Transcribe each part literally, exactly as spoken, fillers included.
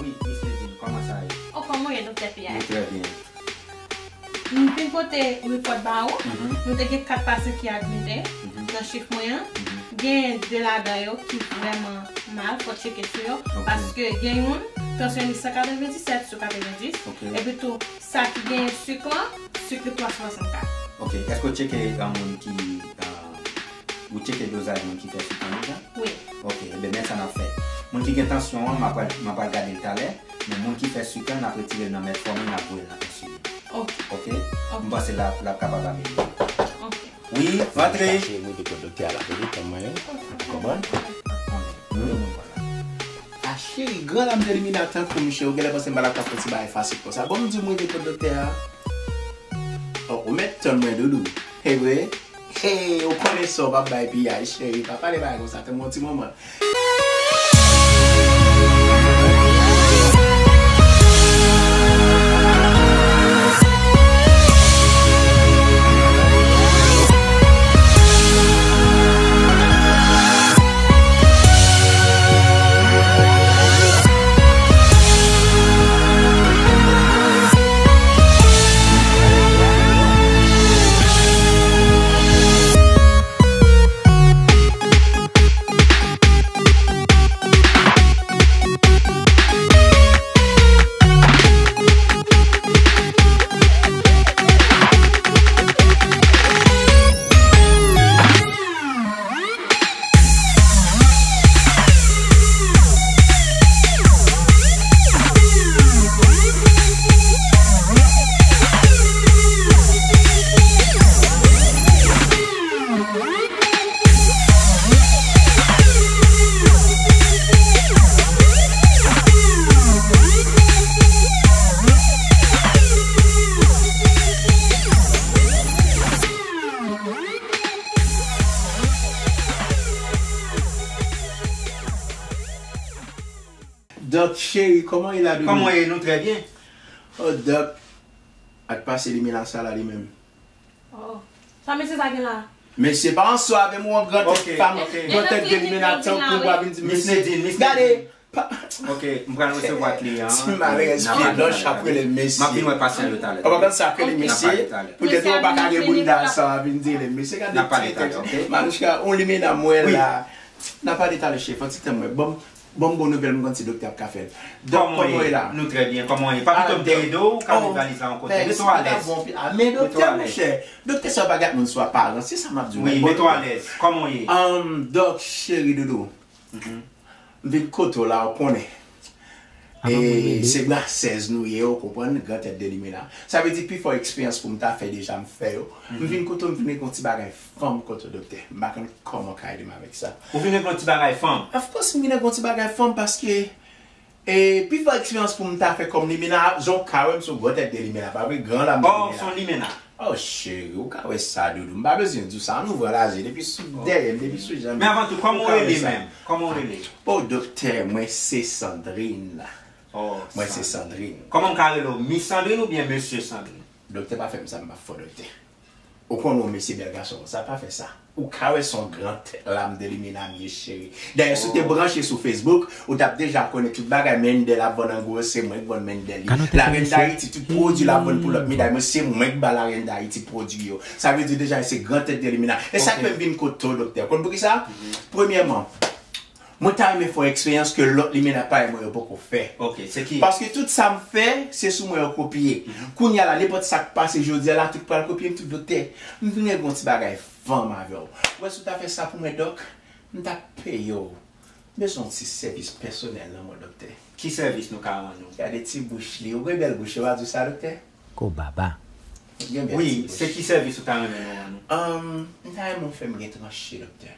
Wi, Miss Nedine, kòman sa ye? Oh, kòman w ye, Doktè Piyay? Nou trè byen. M vin pote repòt ba ou. Mhm. Nou te gen kat pasyan ki admite. Mhm. Nan chif mwen an, mhm, gen de ladan yo ki vrèman mal, fò tcheke sou yo. Ok. Paske gen youn, tansyon li san katrevenndisèt sou katrevenndis. Ok. Epi tou, sa ki gen sik lan, sik li twa sou swasannkat. Ok, èske w tcheke, uh, moun ki, uh, ou tcheke dozaj moun ki fè sik lan deja? Wi. Ok, ebyen, men sa n ap fè. Moun ki gen tansyon an, m ap pral, m ap pral gade l talè, men moun ki fè sik lan, n ap retire l nan metfòmin, n ap voye l nan ensilin. Ok. Ok? Ok. M panse l ap, l ap kapab amelyore'l. Ok. Wi, rantre. Chache rive kot doktè a la, tande, tann mwen, wi. Ou konprann? Konnen, nou de moun konn la. A cheri, gran lam de limina tankou m, cheri, ou genlè panse m pa t ap ka fè ti bagay fasil konsa. Bon, m di w m rive kot doktè a. Oh, ou mèt tann mwen, doudou. E vre? Hey, ou konnen sa, w p ap bay piyay, cheri. Pa pale bagay konsa, tann mwen yon ti moman. Dòk cheri, kòman w ye la, doudou? Kòman w ye? Nou trè byen. Oh, Dòk, ak pase limina sa la li menm. Oh. Sa mesye sa gen la? Mesye, pa ansò avè m, yon gran tèt fanm, ok, ok, gran tèt de limina tankou m pa vin di mesye. Miss Nedine, Miss Nedine. Gade, pa... Ok, m pral resevwa kliyan an. Ti malerèz pye blanch ap rele l mesye. M ap vin wè pasyan yo talè. Ou pa konn sa k rele mesye? Poutèt ou pa ka gen bounda sa, w ap vin di l mesye. Gade ti tèt. Manouchka, yon limina m wè la. N a pale talè, chef, yon ti tan mwen. Bon, bon, bon nouvèl, m konn si doktè ap ka fè l. Donk, kòman w ye la? Nou trè byen, kòman w ye? Pa pito m te ede w, ou ka met valiz la yon kote. Mete w alèz. Men doktè, monchè, doktè sa yo pa gad moun sou aparans, se sa m ap di w. Wi, mete w alèz. Kòman w ye? Dòk, cheri doudou. M vin kote w la, ou konnen. E se grasèz nou ye, ou konprann, gran tèt de limina. Sa vle di, pi fò eksperyans pou m ta fè deja, m fè yo. M vin kote w, m vin gen yon ti bagay fanm kote w, doktè. M pa konn kòman w ka ede m avèk sa. Ou vin gen yon ti bagay fanm? Of course, m vin gen yon ti bagay fanm paske, e, pi fò eksperyans pou m ta fè kòm limina, jan w ka wè m se yon gran tèt de limina, pa vre, gran lam de limina. Oh, se yon limina. Oh, cheri, ou ka wè sa, doudou. M pa bezwen di w sa, ann ouvri laje, depi sou dèyè m, depi sou janm. Men avan tou, kòman w rele menm? Kòman w rele? Oh, doktè, mwen se Sandrine. Oh, mwen se Sandrine. Kòman m ka rele w? Miss Sandrine oubyen Mesye Sandrine? Doktè, pa fè m sa, m pa fò doktè. Ou konn yon mesye bèl gason konsa, pa fè sa. Ou ka wè se yon gran tèt lam de limina m ye, cheri. Dayè, si w te branche sou Facebook, ou t ap deja konnen tout bagay. Mendel ap vann an gwo, se mwen k vann Mendel li. Larèn Dayiti, tout pwodui l ap vann pou lòt medam yo, se mwen k ba Larèn Dayiti pwodui yo. Sa vle di deja, se gran tèt de limina. E sa k fè m vin kote w, doktè. Konn poukisa? Premyèman, mwen ta renmen fè yon eksperyans ke lòt limena parèy mwen yo poko fè. Ok, se ki? Paske tout sa m fè, se sou mwen yo kopye. Kounye a la, nenpòt sa k pase jodi a la, tout pral kopye m, tout doktè. M vin gen yon ti bagay fanm avè w. Ou wè si w ta fè sa pou mwen, dòk, m t ap peye w. M bezwen yon ti sèvis pèsonèl nan men w, doktè. Ki sèvis nou ka rann ou? Gade ti bouch li. Ou gen bèl bouch, yo pa di w sa, doktè? Ko baba. Ou gen bèl ti bouch. Wi, se ki sèvis ou ta renmen nou rann ou? Anm, m ta renmen w fè m gen tranche, doktè.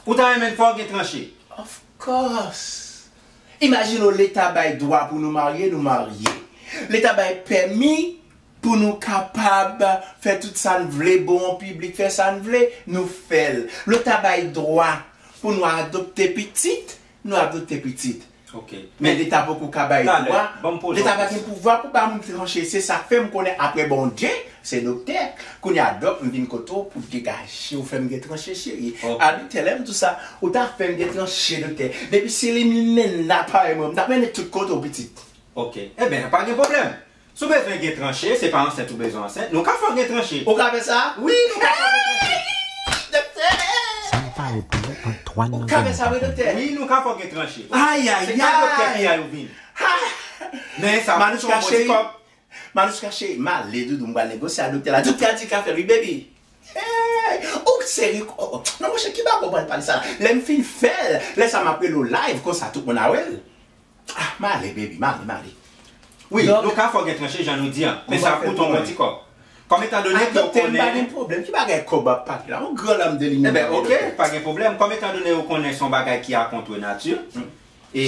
Ou ta renmen fè w gen tranche? Of course! Imajine w, Leta bay dwa pou nou marye, nou marye. Leta bay pèmi pou nou kapab fè tout sa n vle, bon an piblik, fè sa n vle, nou fè l. Leta bay dwa pou nou adopte pitit, nou adopte pitit. Ok. Men Leta poko ka bay dwa. Leta pa gen pouvwa pou ba moun tranche. Se sa k fè m konnen apre Bondye, se doktè. Kounye a, dòk, m vin kote w pou degaje w, fè m gen tranche, cheri. Ok. A doktè, lè m di w sa, ou ta fè m gen tranche, doktè. Depi se li m mennen la parèy mwen, m t ap mennen tout kote w, pitit. Ok. Ebyen, pa gen pwoblèm. Si w bezwen gen tranche, se pa ansent ou bezwen ansent, nou ka fè w gen tranche. Ou ka fè sa? Wi, nou ka fè w gen tranche. Doktè! Sa m pale pou ou an twa nan. Ou ka fè sa, wi, doktè? Wi, nou ka fè w gen tranche. Ay, ay, ay! Se ka doktè ki a yo vin. Men sa Manouchka cheri. Manouchka cheri, m ale doudou, m pral negosye a doktè la. Doktè a di ka fè l, wi, baby. Hey! Ou seri, oh, oh. Non, monchè, ki bagay ou pral pale sa la? Lè m fin fè l, lè sa m ap rele w live, konsa tout moun a wè l. Ah, m ale, baby, m ale, m ale. Wi, nou ka fè w gen tranche jan nou di an. Men sa ap koute w yon ti kòb. Kòm etan done ke w konnen. Doktè, m pa gen pwoblèm. Ki bagay kòb ap pale la? Yon gran lame de limyè. Ebyen, ok, pa gen pwoblèm. Kòm etan done w konnen se yon bagay ki a kont nati, e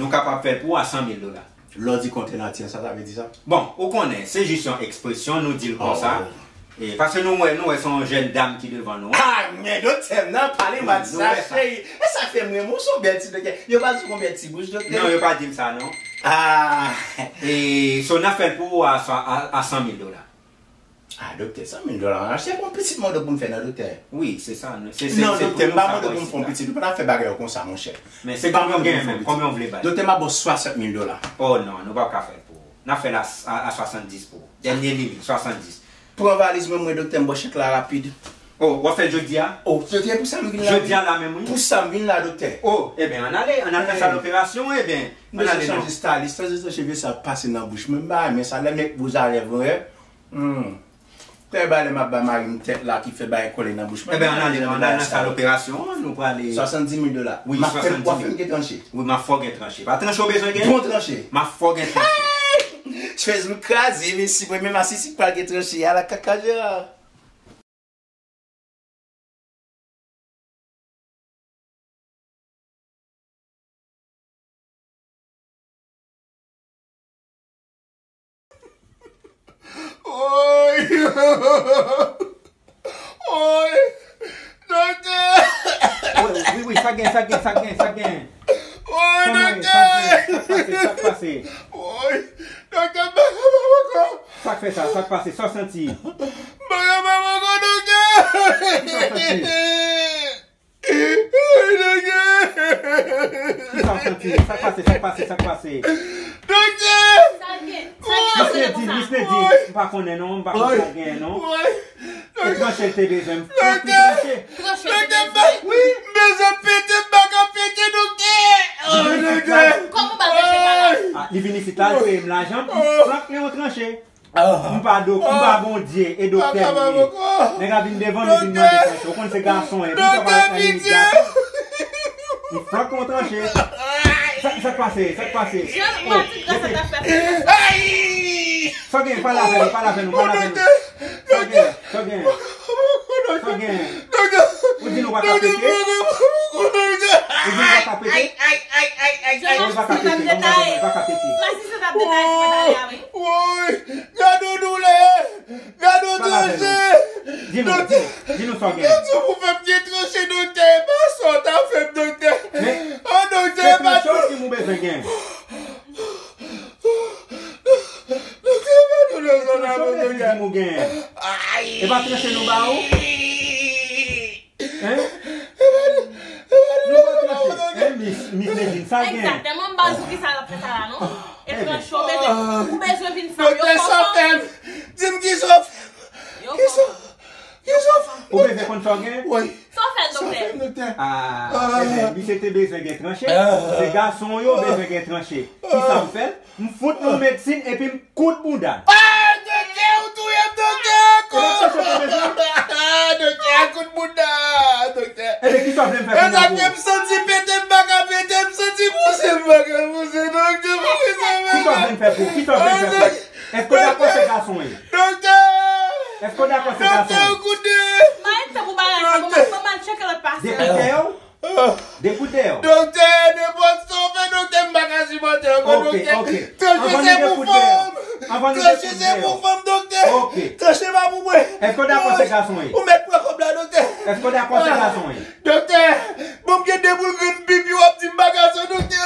nou kapab fè l pou w a san mil dola. Lè w di kont nati an, sa sa vle di sa? Bon, ou konnen, se jis yon ekspresyon, nou di l konsa. E, paske nou wè, nou wè se yon jèn dam ki devan nou an. Ah, men doktè m nan pale m a di sa, cheri. E sa fè m renmen w, se yon bèl ti doktè. Yo pa di w konbyen ti bouch, doktè? Non, yo pa di m sa, non. Ah. E, so, n a fè l pou ou a, a, a san mil dola. Ah, doktè, san mil dola, an achte pou yon pitit mande pou m fè nan doktè. Wi, se sa. Non, doktè, m pa mande pou m fè yon pitit. Ou pa ta fè bagay yo konsa, monchè. Men se konbyen w gen menm, konbyen w vle bay? Doktè, m a ba w swasant mil dola. Oh non, nou p ap ka fè l pou ou. N a fè l a, a, a swasanndis pou ou. Dènye limit, swasanndis. Pran valiz mwen, mwen, doktè, m ba w chèk la rapid. Oh, w ap fè l jodi a? Oh, doktè, pou sa m vin la. Jodi a la menm, wi. Pou sa m vin la, doktè. Oh, ebyen, ann ale, ann al fè sal operasyon, ebyen, ann ale non. M bezwen chanje stylis, chanje cheve sa ap pase nan bouch mwen, m pa renmen sa, lè m met bouzalè vre. Hmm. Tè ba lè m ap ba mari m tèt la ki fè bagay kole nan bouch mwen. Ebyen, ann ale non, ann al nan sal operasyon an, nou prale. Swasanndis mil dola. Wi, swasanndis mil. M ap fè, w ap fè m gen tranche. Wi, m ap fè w gen tranche. Pa tranche w bezwen gen? Bon tranche. M ap fè w gen tranche. Hey! Chèz mwen kraze, mesi, mwen menm asisi pral gen tranche. Ala kaka Jera. Woy! Woy! Doktè! Wi, wi, wi, sa gen, sa gen, sa gen, sa gen. Woy, doktè! Sa k pase, sa k pase, sa k pase? Woy! Doktè, m pa kapab ankò. Sa k fè sa? Sa k pase? Sa w santi? M pa kapab ankò, doktè! Ki sa w santi? Woy, doktè! Ki sa w santi? Sa k pase? Sa k pase? Sa k pase? Doktè! Sa gen? Sa gen? Miss Nedine, Miss Nedine, m pa konnen non, m pa konn sa k genyen non. Woy! E tranche l te bezwen. M fòk li tranche. Tranche l te bezwen. Wi. M bezwen pete, m pa ka pete, doktè. Oh, doktè. Kòman w ba l tranche sa la? Ah, li vin isit la, l peye m lajan, m flank li yon tranche. M pa dok-, m pa Bondye, e doktè m ye. Nèg la vin devan m, li vin mande tranche. Ou konn se gason, e pou sa pa ret nan limit gason. M flank yon tranche. Sa, sa k pase? Sa k pase? Jan matik grasa ta fè. Ay! Sa w gen? Pale avè nou, pale avè nou, pale avè nou. Sa w gen? Sa w gen? Sa w gen? Ou di nou pa ka pete? Ou di nou pa ka pete? Ay, ay, ay, ay, ay, ay. Ou pa ka pete, ou pa ka pete. Woy, gade yon doulè, gade yon tranche. Di nou, di nou, di nou sa w gen. Doktè, pou fè m gen tranche, doktè, e pa sa w ta fè m, doktè. Oh, doktè, e pa tranche w di m ou bezwen gen. Doktè, pa doulè sa la, doktè. Ay! E pa tranche nou ba ou? Hein? Nou pa tranche. Hein, Miss, Miss Nedine, sa gen? Egzakteman, m pa di w ki sa l ap fè sa la, non. E tranche w bezwen, ou bezwen vin fanm, yo fè w fanm. Doktè, sa w fè m? Di m ki sa w fè m? Yo fè w fanm. Ki sa w fè m? Ou bezwen konn sa w gen? Wi. Sa w fè l, doktè? Sa w fè m, doktè? Ah, ebyen, misye te bezwen gen tranche. Se gason yo bezwen gen tranche. Ki sa m fè l? M fout nou medsin epi m koud bouda l. Ah, doktè, ou touye m, doktè! Doktè, a koud bouda, doktè! Ebyen, ki sa w vle m fè kounye a pou ou? M santi pete, m pa ka pete, m santi pouse, m pa ka pouse, doktè, poukisa m fè sa? Ki sa w vle m fè pou ou? Ki sa w vle m fè pou ou? Èske w dakò se gason w ye? Doktè! Èske w dakò se gason w ye? Doktè, ou koute! M pa gen tan pou bagay sa, bon, m ap tcheke lòt pasyan. Depi dèyè w? Dekout dèyè w. Doktè, nenpòt sa w fè, doktè, m pa ka sipòte ankò, doktè. Ok, ok. Tranche se pou fanm. Tranche se pou fanm, doktè. Ok. Tranche pa pou mwen. Èske w dakò se gason w ye? Ou mèt pran kòb la, doktè. Èske w dakò se gason w ye? Doktè, bon, m gen de boul grenn pipi, w ap di m pa gason, doktè.